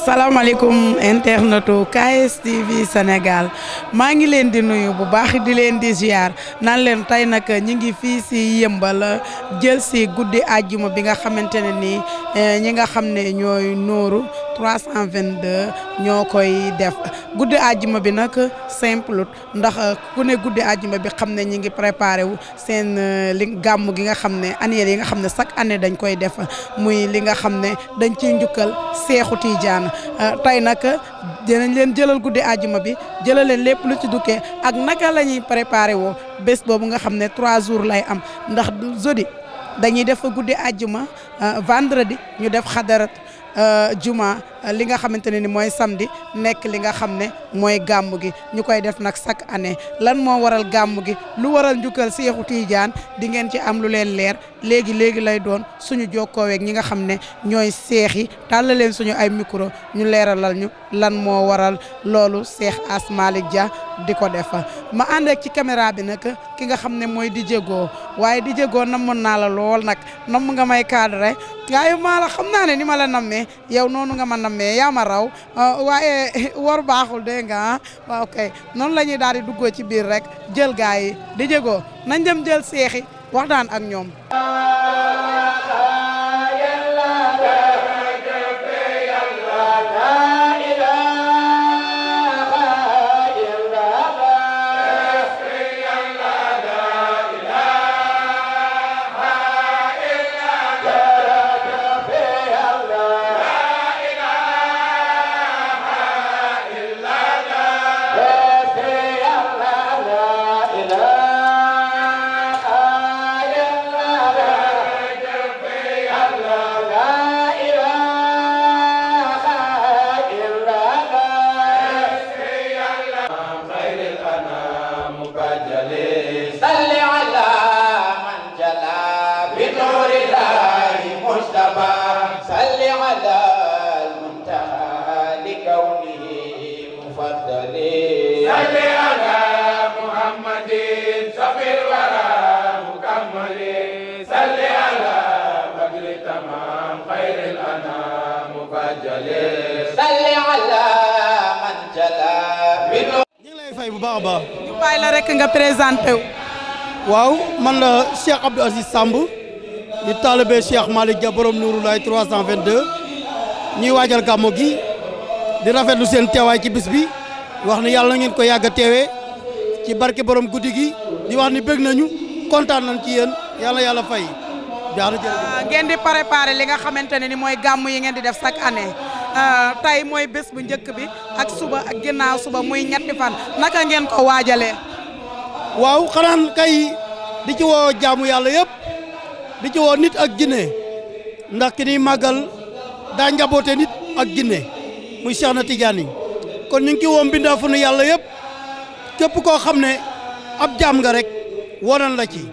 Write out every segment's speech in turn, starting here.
salaamaaleykum internetu KSTV Sénégal maa ngi leen di nuyu bu baax di leen di ziar naan leen tey nag ñi ngi fii si yëmbal jël si guddi àjjuma bi nga xamante ne nii ñi nga xam ne ñooy nooru 322 ñoo koy def guddi àjjuma bi nag simple ndax ku ne guddi àjjuma bi xam ne ñi ngi préparé wu seen li gàmm gi nga xam ne annuel yi nga xam ne chaque année dañ koy def muy li nga xam ne dañ ciy njukkal Seexu Tijaan tey nag dinañ leen jëlal guddi àjjuma bi jëlal leen lépp lu ci dukkee ak naka la ñuy préparé woo bés boobu nga xam ne 3 jours lay am ndax jeudi dañuy def guddi àjjuma vendredi ñu def xadarat juma li nga xamante ne ni mooy samedi nekk li nga xam ne mooy gàmm gi ñu koy def nag chaque année lan moo waral gàmm gi lu waral njukkal Seexu Tijaan di ngeen ci am lu leen leer léegi lay doon suñu jokkooweeg ñi nga xam ne ñooy seex yi tàllal leen suñu ay micro ñu leeralal ñu lan moo waral loolu Seex As Malick Dia di ko def ma ànd ak ci caméra bi nag ki nga xam ne mooy di jégoo waaye di jégoo namoon naa la lool nag nam nga may cadré waaye maa la xam naa ne ni ma la nammee yow noonu nga ma nammee yaa ma raw waaye war baaxul dégg nga waaw kay noonu la ñuy daal di duggoo ci biir rek jël gaa yi di jégoo nañ dem jël seexi waxtaan ak ñoom. fay bu baax a baax. ñu bàyyi la rek nga présenté wu. waaw man la Cheikh Abdou Aziz Samb di taalibe Cheikh Malick Dia borom Nouroulaye 322 ñuy waajal gàmmu gi di rafetlu seen teewaay ci bis bi wax ni yàlla na ngeen ko yàgg a teewee ci barke borom guddi gi di wax ni bëgg nañu kontaan nañ ci yéen yàlla fay. ngeen di préparé li nga xamante ne ni mooy gàmm yi ngeen di def chaque année tey mooy bés bu njëkk bi ak suba ak ginnaaw suba muy ñetti fan naka ngeen ko waajalee. waaw xanaa kay di ci woo jaamu yàlla yëpp di ci woo nit ak jinne ndax ki ni màggal daa njaboote nit ak jinne muy Cheikh na Tidiane kon ñu ngi ci woo mbindaa fu nu yàlla yëpp képp koo xam ne ab jaam nga rek wonan la ci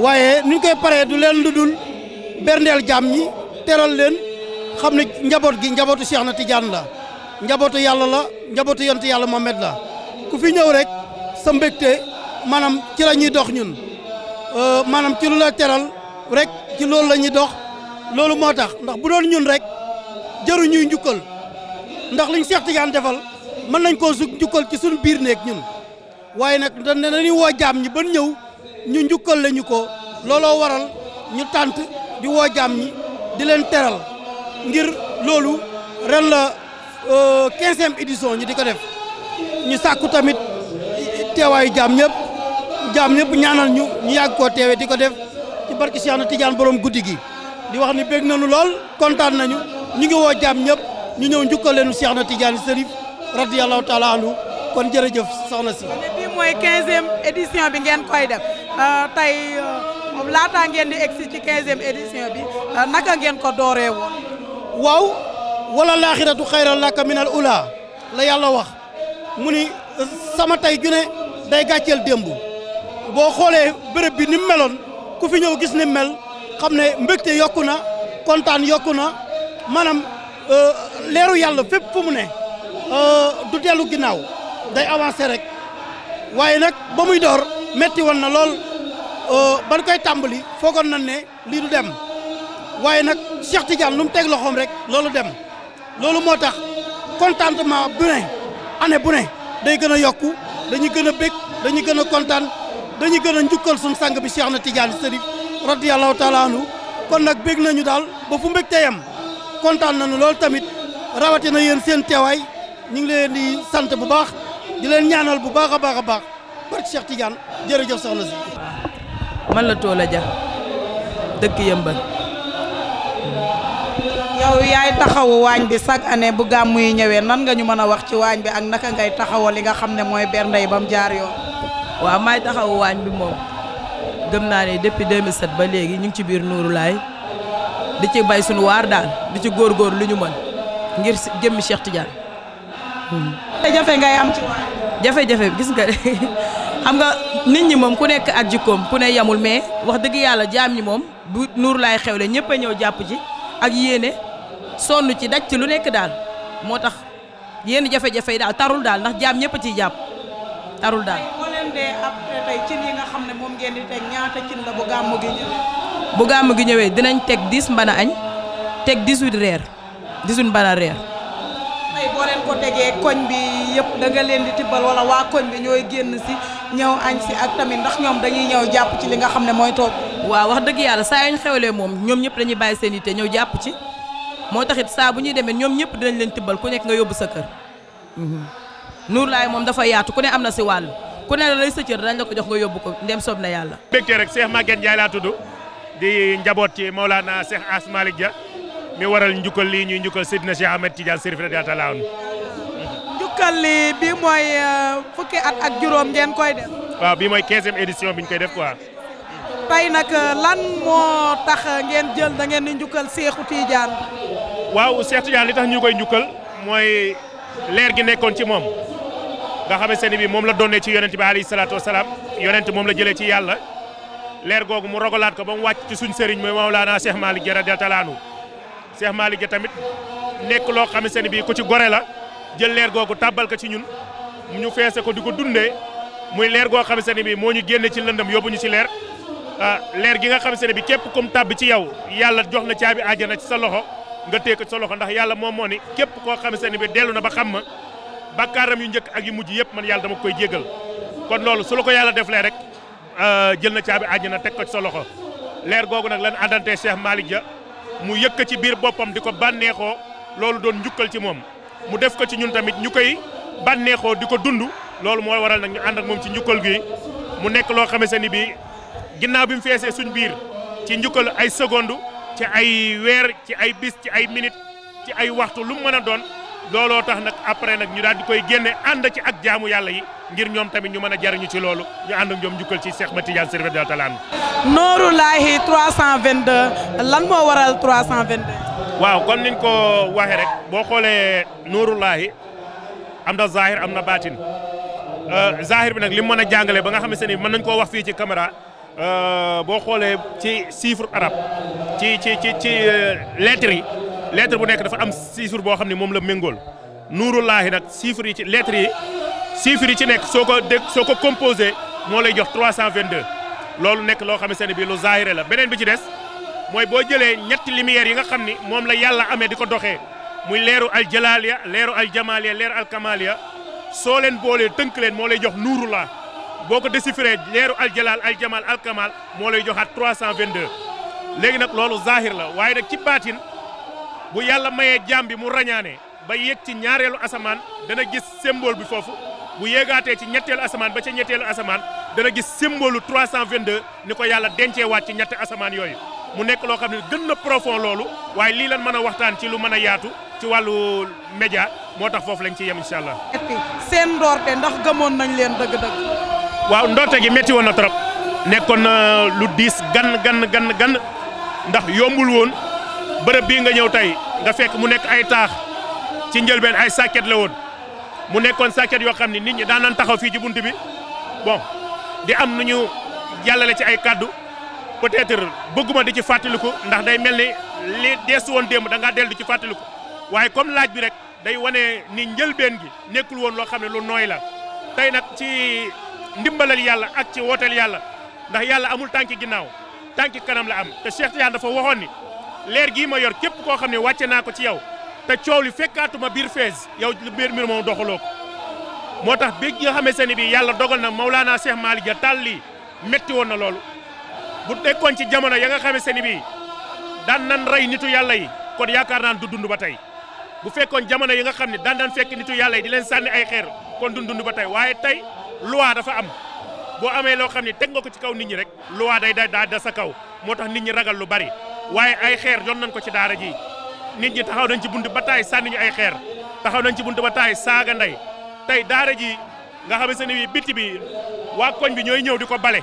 waaye ni ñu koy paree du leen lu dul berndeel jaam ñi teral leen xam ne njaboot gi njabootu Cheikh na Tidiane la njabootu yàlla la njabootu yonent yàlla Mohamed la ku fi ñëw rek sa mbégte maanaam ci la ñuy dox ñun maanaam ci lu la teral rek ci loolu la ñuy dox loolu moo tax ndax bu doon ñun rek jëru ñuy njukkal ndax liñ Cheikh Tidiane defal mën nañ koo sug njukkal ci suñu biir néeg ñun waaye nag dañuy woo jaam ñi ban ñëw ñu njukkal lañu ko looloo waral ñu tànt di woo jaam ñi di leen teral ngir loolu ren la 15e édition ñu di ko def ñu sàkku tamit teewaayu jaam ñëpp ñaanal ñu yàgg koo teewee di ko def ci barke Cheikh na Tidiane borom guddi gi di wax ni bég nañu lool kontaan nañu ñu ngi woo jaam ñëpp ñu ñëw njukkal leenu Cheikh na Tidiane Serif radiyallahu taala anhu kon jërëjëf soxna si. bii mooy 15e édition bi ngeen koy def tey laataa ngeen di egsi ci 15e édition bi naka ngeen ko dooree woon. waaw wala laaxiratu xayran laka minal ula la yàlla wax mu ni sama tey ju ne day gàcceel démb boo xoolee béréb bi ni mu meloon ku fi ñëw gis ni mu mel xam ne mbégte yokku na kontaan yokku na maanaam leeru yàlla fépp fu mu ne du dellu ginnaaw day avancé rek waaye nag ba muy door metti woon na lool ban koy tàmbali foogoon nañ ne lii du dem waaye nag Cheikh Tidiane lu mu teg loxoom rek loolu dem loolu moo tax contentement bu ne année bu ne day gën a yokku dañuy gën a bég dañuy gën a kontaan dañuy gën a njukkal suñu sang bi Cheikh na Tidiane Chérif radiyallahu taala anhu kon nag bég nañu daal ba fu mbég teyam kontaan nañu loolu tamit rawatina yéen seen teewaay ñu ngi leen di sant bu baax di leen ñaanal bu baax a baax a baax barke Cheikh Tidiane jërëjëf soxna si. man la Toola Dia dëkk Yëmbal. yow yaay taxawu waañ bi chaque année bu gàmmu yi ñëwee nan nga ñu mën a wax ci waañ bi ak naka ngay taxawoo li nga xam ne mooy bernde yi ba mu jaar yoon. waaw maay taxawu waañ bi moom gëm naa ne depuis 2007 ba léegi ñu ngi ci biir Nuuru Laay di ci bay suñu waar daal di ci góorgóor lu ñu mën ngir jëmmi Cheikh Tidiane. jafe-jafe ngay am ci waañ. jafe-jafe gis nga xam nga nit ñi moom ku nekk ak jikkoom ku ne yamul mais wax dëgg yàlla jaam ñi moom bu Nuuru Laay xewle ñëpp a ñëw jàpp ci ak yéene sonn ci daj ci lu nekk daal moo tax yéen jafe-jafe yi daal tarul daal ndax jaam ñëpp a ciy jàpp tarul daal. boo leen dee après tey cin yi nga xam ne moom ngeen di teg ñaata cin la bu gàmmu gi ñëwee. bu gàmmu gi ñëwee dinañ teg 10 mbana añ teg 18 reer 18 mbana reer. tey boo leen ko tegee koñ bi yëpp da nga leen di tibbal wala waa koñ bi ñooy génn si ñëw añ si ak tamit ndax ñoom dañuy ñëw jàpp ci li nga xam ne mooy toog. waaw wax dëgg yàlla saa yuñ xewlee moom ñoom ñëpp dañuy bàyyi seen yitte ñëw jàpp ci moo taxit saa bu ñuy demee ñoom ñëpp dinañ leen tibbal ku nekk nga yóbbu sa kër. Nuuru Laay moom dafa yaatu ku ne am na si wàll ku ne la lay sa cër dañ la ko jox nga yóbbu ko ndem soob na yàlla. mbégte rek Cheikh Maguette Ndiaye laa tudd di njaboot ci Maulana Cheikh As Malick Dia mi waral njukkal lii ñuy njukkal Seydina Cheikh Ahmed Tidiane Chérif radiyallahu ta'ala anhu. njukkal li bi mooy fukki at ak juróom ngeen koy def. waaw bii mooy 15e édition bi ñu koy def quoi. tey nag lan moo tax ngeen jël da ngeen di njukkal Cheikhou Tidiane. waaw Cheikh Tidiane li tax ñu koy njukkal mooy leer gi nekkoon ci moom nga xamante ne bii moom la doonee ci yonent bi alayhi salaatu wasalaam yonent moom la jëlee ci yàlla leer googu mu rogalaat ko ba mu wàcc ci suñ sëriñ mooy Mawlana Cheikh Malick Dia radiyallahu ta'ala anhu Cheikh Malick Dia tamit nekk loo xamante ne bii ku ci gore la jël leer googu tàbbal ko ci ñun ñu feese ko di ko dundee muy leer goo xamante ne bii moo ñu génne ci lëndëm yóbbu ñu ci leer. leer gi nga xamante ne bi képp comme tàbbi ci yow yàlla jox na caabi àjjana ci sa loxo nga téye ko ci sa loxo ndax yàlla moom moo ni képp koo xamante ne bi dellu na ba xam ma bakkaaram yu njëkk ak yu mujj yëpp man yàlla dama koy jéggal kon loolu su la ko yàlla deflee rek jël na caabi àjjana teg ko ci sa loxo leer googu nag lan àndante Cheikh Malick Dia mu yëkk ci biir boppam di ko bànneexoo loolu doon njukkal ci moom mu def ko ci ñun tamit ñu koy bànneexoo di ko dund loolu moo waral nag ñu ànd ak moom ci njukkal gi mu nekk loo xamante ni bi ginnaaw bi mu feesee suñ biir ci njukkal ay seconde ci ay weer ci ay bis ci ay minute ci ay waxtu lu mu mën a doon looloo tax nag après nag ñu daal di koy génne ànd ci ak jaamu yàlla yi ngir ñoom tamit ñu mën a jariñu ci loolu ñu ànd ak ñoom njukkal ci Cheikh Ahmed Tidiane Chérif radiyallahu ta'ala anhu. Nuuru Laay 322 lan moo waral 322. waaw kon niñ ko waxee rek boo xoolee Nuuru Laay am na zahir am na baatin zahir bi nag li mu mën a jàngale ba nga xamante ni mën nañ koo wax fii ci caméra. boo xoolee ci chiffre arabe ci lettres yi lettre bu nekk dafa am chiffre boo xam ne moom la méngool Nuurullaahi nag chiffre yi ci lettres yi chiffre yi ci nekk soo ko composé moo lay jox 322 loolu nekk loo xamante ne bii lu zahire la beneen bi ci des mooy boo jëlee ñetti lumières yi nga xam ni moom la yàlla amee di ko doxee muy leeru al jalaaliya leeru al jamaaliya leeru al kamaaliya soo leen boolee tënk leen moo lay jox Nuurullah boo ko déchiffré leeru aljalaal aljamal alkamal moo lay joxaat 322 léegi nag loolu zahir la waaye nag ci baatin bu yàlla mayee jaam bi mu rañaane ba yéeg ci ñaareelu asamaan dana gis symbole bi foofu bu yéegaatee ci ñetteelu asamaan ba ca ñetteelu asamaan dana gis symbole 322 ni ko yàlla dencee waat ci ñetti asamaan yooyu mu nekk loo xam ne gën na profond loolu waaye lii lan mën a waxtaan ci lu mën a yaatu ci wàllu média moo tax foofu lañ ci yem incha allah. seen ndoorte ndax gëmoon nañ leen dëgg-dëgg. waaw ndorte gi métti woon na trop nekkoon na lu diis gan ndax yombul woon bërëb bii nga ñëw tey nga fekk mu nekk ay taax ci njëlbeen ay sàkket la woon mu nekkoon sàkket yoo xam ne nit ñi daan nañ taxaw fii ci bunt bi bon di am nu ñu jàllale ci ay kaddu peut-être bëgguma di ci fàttaliku ndax day mel ni li deesu woon démb da ngaa dellu di ci fàttaliku waaye comme laaj bi rek day wane ni njëlbeen gi nekkul woon loo xam ne lu nooy la tey nag ci ndimbalal yàlla ak ci wooteel yàlla ndax yàlla amul tànki ginnaaw tànki kanam la am te Cheikh Tidiane dafa waxoon ni leer gii ma yor képp koo xam ne wàcce naa ko ci yow te coow li fekkaatuma biir Fès yow biir mbir moom doxaloo ko moo tax bi nga xamante ne bii yàlla dogal na Maulana Cheikh Malick Dia taal lii métti woon na loolu bu nekkoon ci jamono ya nga xamante ne bii daan nan rey nitu yàlla yi kon yaakaar naan du dund ba tey bu fekkoon jamono yi nga xam ne daan fekk nitu yàlla yi di leen sànni ay xeer kon du dund ba tey waaye tey loi dafa am boo amee loo xam ne teg nga ko ci kaw nit ñi rek loi day da sa kaw moo tax nit ñi ragal lu bari waaye ay xeer doon nañ ko ci daara ji nit ñi taxaw nañ ci bunt ba taay sànni ñu ay xeer taxaw nañ ci bunt ba taay saaga ndey tey daara ji nga xamante ne bii bitti bi waa koñ bi ñooy ñëw di ko bale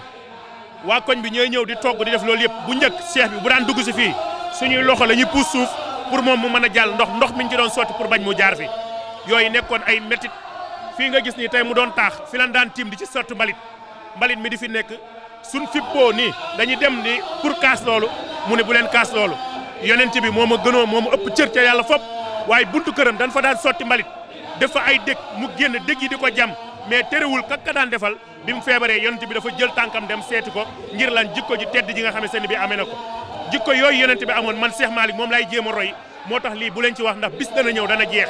waa koñ bi ñooy ñëw di togg di def loolu yëpp bu njëkk cheikh bi bu daan dugg si fii suñuy loxo la ñuy puus suuf pour moom mu mën a jàll ndox mi ñu ci doon sotti pour bañ mu jaar fi yooyu nekkoon ay métit fii nga gis ni tey mu doon taax fi lan daan tiim di ci sotti mbalit mi di fi nekk suñ fippoo nii dañuy dem ni pour kaas loolu mu ne bu leen kaas loolu yonent bi moo ma gënoo moo ma ëpp cër ca yàlla fop waaye buntu këram dañ fa daan sotti mbalit def fa ay dëkk mu génn dëkk yi di ko jam mais terewul kakka daan defal bi mu feebaree yonent bi dafa jël tànkam dem seeti ko ngir lan jikko ji tedd ji nga xam ne bi amee na ko jikko yooyu yonent bi amoon man Cheikh Malick moom lay jéem a roy moo tax lii bu leen ci wax ndax bis dana ñëw dana jeex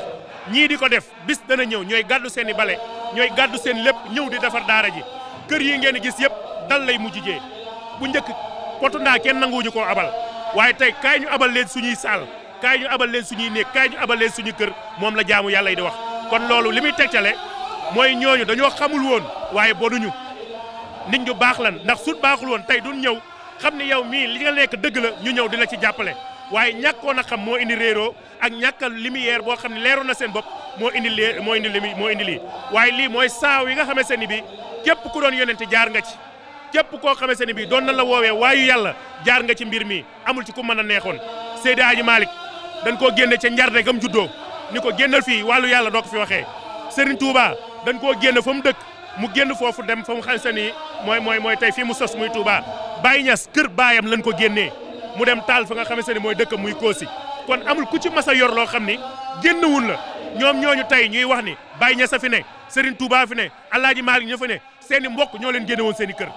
ñii di ko def bis dana ñëw ñooy gàddu seen i bale ñooy gàddu seen lépp ñëw di defar daara ji kër yi ngeen gis yëpp dal lay mujj jee bu njëkk potu ndaa kenn nanguwuñu koo abal waaye tey kaay ñu abal leen suñuy saal kaay ñu abal leen suñuy néeg kaay ñu abal leen suñu kër moom la jaamu yàlla yi di wax kon loolu li muy tegtale mooy ñooñu dañoo xamul woon waaye bonuñu nit ñu baax lan ndax sut baaxul woon tey duñ ñëw xam ne yow mii li nga nekk dëgg la ñu ñëw di la ci jàppale waaye ñàkkoon a xam moo indi réeroo ak ñàkkal lumière boo xam ne leeroon na seen bopp moo indi lii waaye lii mooy saaw yi nga xamante ne bi képp ku doon yonente jaar nga ci képp koo xamante ne bi doon na la woowee waayu yàlla jaar nga ci mbir mi amul ci ku mën a neexoon Seydi Hadji Malick dañ koo génne ca njarde gam juddoo ni ko génnal fii wàllu yàlla doo ko fi waxee Serigne Touba dañ koo génn fa mu dëkk mu génn foofu dem fa mu xam se ni mooy tey fii mu sos muy Touba Baye Niass kër baayam lañ ko génnee mu dem taal fa nga xamante ne mooy dëkk muy Koosi kon amul ku ci mas a yor loo xam ni génnewul la ñoom ñooñu tey ñuy wax ni Baye Niass a fi ne Serigne Touba fi ne Alaaji Malick ña fa ne seen i mbokk ñoo leen génne woon seen i kër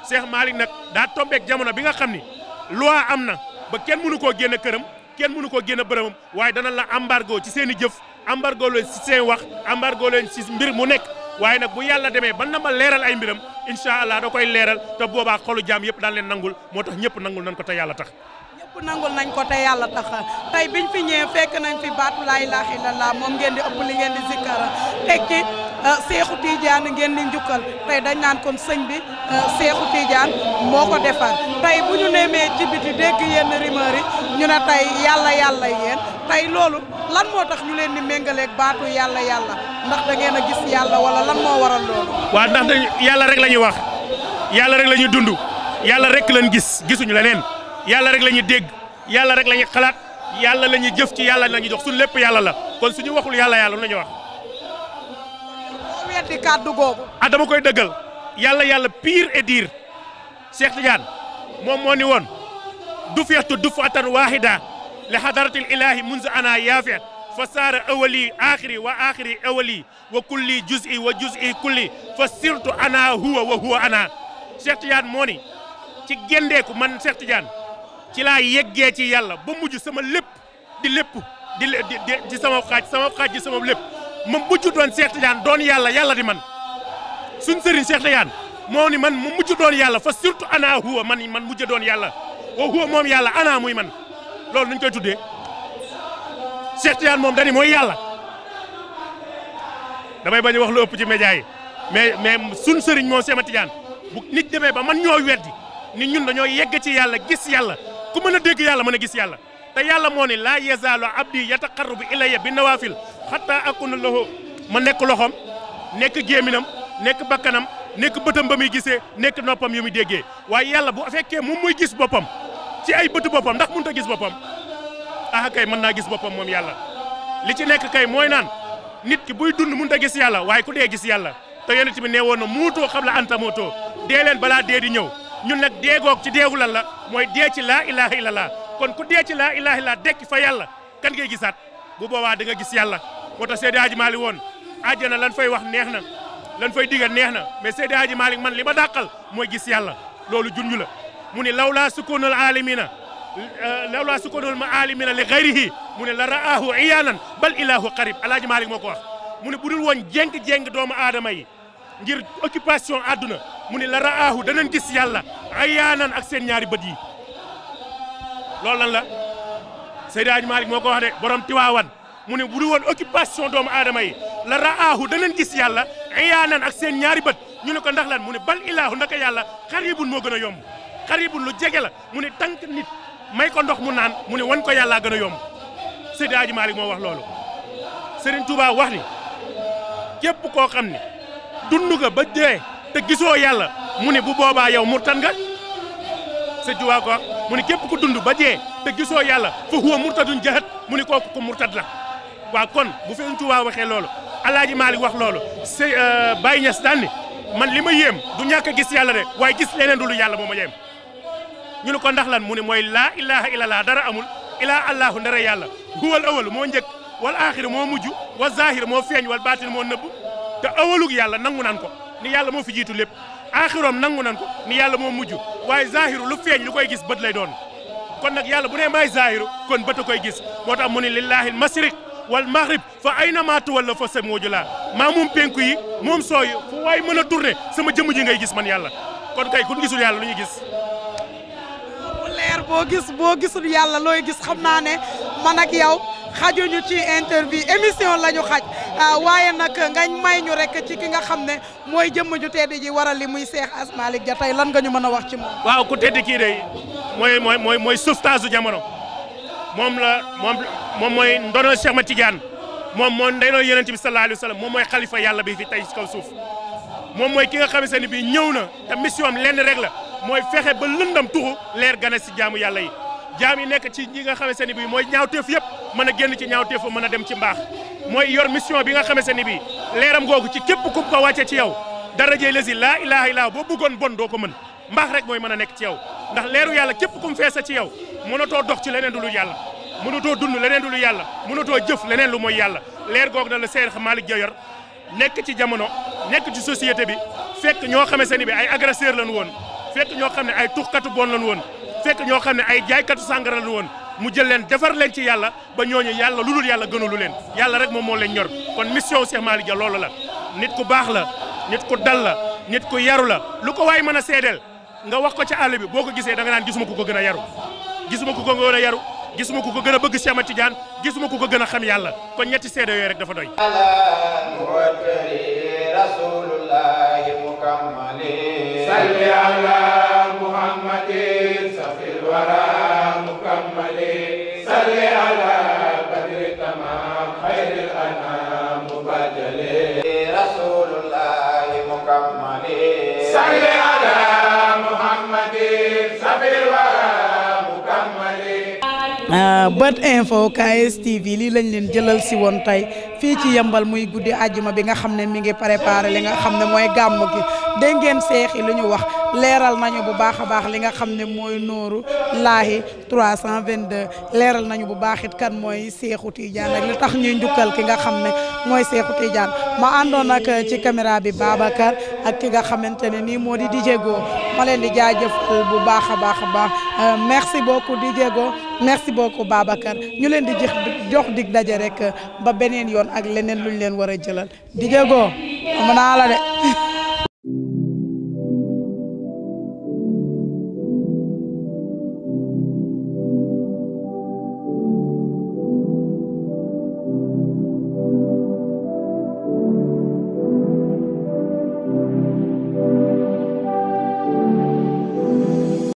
Cheikh Malick nag daa tombeek jamono bi nga xam ni loi am na ba kenn mënu koo génne këram kenn mënu koo génne bërëmam waaye dana la embargo ci seen i jëf embargo leen ci seen wax embargo leen ci mbir mu nekk waaye nag bu yàlla demee ba na ma leeral ay mbiram incha allah da koy leeral te boobaa xolu jaam yëpp daan leen nangul moo tax ñëpp nangul nañ ko te yàlla tax. ñëpp nangul nañ ko te yàlla tax tey biñ fi ñëwee fekk nañ fi baatu laa ilaaha illallah moom ngeen di ëpp li ngeen di zikkara tekki Seexu Tidiane ngeen di njukkal tey dañ naan kon sëñ bi Seexu Tidiane moo ko defar tey bu ñu nemee ci biti dégg yenn rumeur yi ñu ne tey yàlla yéen tey loolu lan moo tax ñu leen di méngaleeg baatu yàlla ndax da ngeen a gis yàlla wala lan moo waral loolu. waaw ndax yàlla rek la ñuy wax yàlla rek la ñuy dund yàlla rek lañ gisuñu leneen yàlla rek la ñuy dégg yàlla rek la ñuy xalaat yàlla la ñuy jëf ci yàlla la ñuy jox suñu lépp yàlla la kon suñu waxul yàlla la ñuy wax. moo weddi kàddu googu. dama koy dëggal yàlla pire et dire Cheikh Tidiane moom moo ni woon du feextu du fatan waahida li hadaratil ilahi munzu ana yaafi fa saara awali axiri wa axiri awali wa kulli juz'i wa juz'i kulli fa sirtu ana huwa wa huwa ana Cheikh Tidiane moo ni ci gendeeku man Cheikh Tidiane ci laa yeggee ci yàlla ba mujj sama lépp di sama xaaj di sama lépp ma mujj doon Cheikh Tidiane doon yàlla di man suñ sëriñ Cheikh Tidiane moo ni man mu mujj doon yàlla fa surtout ana huwa man mujj doon yàlla wa huwa moom yàlla ana muy man loolu nuñ koy tuddee Cheikh Tidiane moom dani mooy yàlla damay bañ a wax lu ëpp ci média yi mais suñ sëriñ moom Cheikh Tidiane bu nit demee ba man ñoo weddi ni ñun dañoo yegg ci yàlla gis yàlla ku mën a dégg yàlla mën a gis yàlla te yàlla moo ni laa yazaalu abdi yataqarrabu ilayya bi nawaafil xataa akuna lahu ma nekk loxom nekk géeminam nekk bakkanam nekk bëtam ba muy gisee nekk noppam yu muy déggee waaye yàlla bu fekkee moom muy gis boppam ci ay bëtu boppam ndax mënut a gis boppam kay mën naa gis boppam moom yàlla li ci nekk kay mooy naan nit ki buy dund mënut a gis yàlla waaye ku dee gis yàlla te yonent bi nee woon na muutoo xam la anta mootoo dee leen balaa dee di ñëw ñun nag deegoog ci deegu lan la mooy dee ci laa ilaha illallah kon ku dee ci laa ilaha illallah dekki fa yàlla kan ngay gisaat bu boobaa da nga gis yàlla moo tax Seydi Hadji Malick woon àjjana lan fay wax neex na lan fay digal neex na mais Seydi Hadji Malick man li ma dàqal mooy gis yàlla loolu junj la mu ni lawlaa sukunul alamina lawlaa sukoonul maalimina li gayrihi mu ne la raahu iyaanan bal ilaahu qarib Alaaji Maalik moo ko wax mu ne bu dul woon jéng doomu aadama yi ngir occupation àdduna mu ne la raahu danañ gis yàlla iyaanan ak seen ñaari bët yi loolu lan la Seydi Alaaji Maalik moo ko wax de borom Tiwaawan mu ne bu dul woon occupation doomu aadama yi la raahu danañ gis yàlla iyaanan ak seen ñaari bët ñu ne ko ndax lan mu ne bal ilaahu ndaka yàlla xaribun moo gën a yomb xaribun lu jege la mu ne tànk nit may ko ndox mu naan mu ne wan ko yàllaa gën a yomb Seydi Hadji Malick moo wax loolu Serigne Touba wax ni képp koo xam ne dund nga ba dee te gisoo yàlla mu ne bu boobaa yow murtad nga Serigne Touba ko wax mu ne képp ku dund ba dee te gisoo yàlla fa huwa murtadun jahat mu ne kooku ko murtad la waaw kon bu Serigne Touba waxee loolu Alaaji Malick wax loolu Baye Niass daan ni man li ma yéem du ñàkk a gis yàlla de waaye gis leneen du lu yàlla moo ma yéem ñu ne ko ndax lan mu ne mooy laa ilaha illallah dara amul ilaa allahu ndara yàlla huwal awal moo njëkk wal aaxir moo mujj wa zahir moo feeñ wal baatin moo nëbb te awalug yàlla nangu nan ko ni yàlla moo fi jiitu lépp aaxiroom nangu nan ko ni yàlla moo mujj waaye zahiru lu feeñ lu koy gis bët lay doon kon nag yàlla bu ne maay zahiru kon bët a koy gis moo tax mu ne lillahi al masriq wal maghrib fa ayna maa tuwalla fa sa mooju laa maa moom penku yi moom sooy fu waay mën a tourné sama jëmm ji ngay gis man yàlla kon kay kun gisul yàlla lu ñuy gis leer boo gisul yàlla looy gis xam naa ne man ak yow xajuñu ci interview émission la ñu xaj waaye nag nga may ñu rek ci ki nga xam ne mooy jëmm ju tedd ji waral li muy Cheikh Ass Malick Dia tey lan nga ñu mën a wax ci moom. waaw ku tedd kii de mooy sauvetage jamono moom mooy ndono Cheikh Ahmed Tidiane moom moo ndeynoo Yonent bi sallallahu alayhi wa sallam moom mooy xalifa yàlla bi fi tey ci kaw suuf moom mooy ki nga xamante ne bii ñëw na te mission am lenn rek la mooy fexe ba lëndam tuxu leer gane si jaamu yàlla yi jaam yi nekk ci ñi nga xamante ne bii mooy ñaawteef yëpp mën a génn ci ñaawteef mën a dem ci mbaax mooy yor mission bi nga xamante ne bii leeram googu ci képp ku ko wàcce ci yow darajey lesi laa ilaha illa boo bëggoon bon doo ko mën mbaax rek mooy mën a nekk ci yow ndax leeru yàlla képp ku mu feesa ci yow mënatoo dox ci leneen du lu yàlla mënatoo dund leneen du lu yàlla mënatoo jëf leneen lu mooy yàlla leer googu na la Cheikh Malick Dia yor nekk ci jamono nekk ci société bi fekk ñoo xamante ne bi ay agresseur lañu woon fekk ñoo xam ne ay tuxkatu bon lañu woon fekk ñoo xam ne ay jaaykatu sàngara lañu woon mu jël leen defar leen ci yàlla ba ñooñu yàlla lu dul yàlla gënalu leen yàlla rek moom moo leen ñor kon mission Cheikh Malick Dia loolu la nit ku baax la nit ku dal la nit ku yaru la lu ko waay mën a seedeel nga wax ko ci àll bi boo ko gisee da nga naan gisuma ku ko gën a yaru gisuma ku ko gën a yaru gisuma ku ko gën a bëgg Cheikh Ahmed Tidiane gisuma ku ko gën a xam yàlla kon ñetti seede yooyu rek dafa doy rasulullahi mukammali salli ala muhammadin safil wara mukammali salli ala badri tamam khairil anam mubajjali rasulullahi mukammali salli ala muhammadin safil wara Bët Info KSTV lii lañ leen jëlal si woon tey fii ci Yëmbal muy guddi àjjuma bi nga xam ne mi ngi préparé li nga xam ne mooy gàmm gi dégg ngeen seex yi lu ñu wax leeral nañu bu baax a baax li nga xam ne mooy nooru laahi 322 leeral nañu bu baax it kan mooy Seexu Tidiane ak li tax ñuy njukkal ki nga xam ne mooy Seexu Tidiane ma àndoon ak ci caméra bi Babacar ak ki nga xamante ne nii moo di DJ Go ma leen di jaajëfal bu baax a baax a baax merci beaucoup DJ Go merci beaucoup Babacar ñu leen di jox dig daje rek ba beneen yoon ak leneen luñ leen war a jëlal DJ Go am naa la de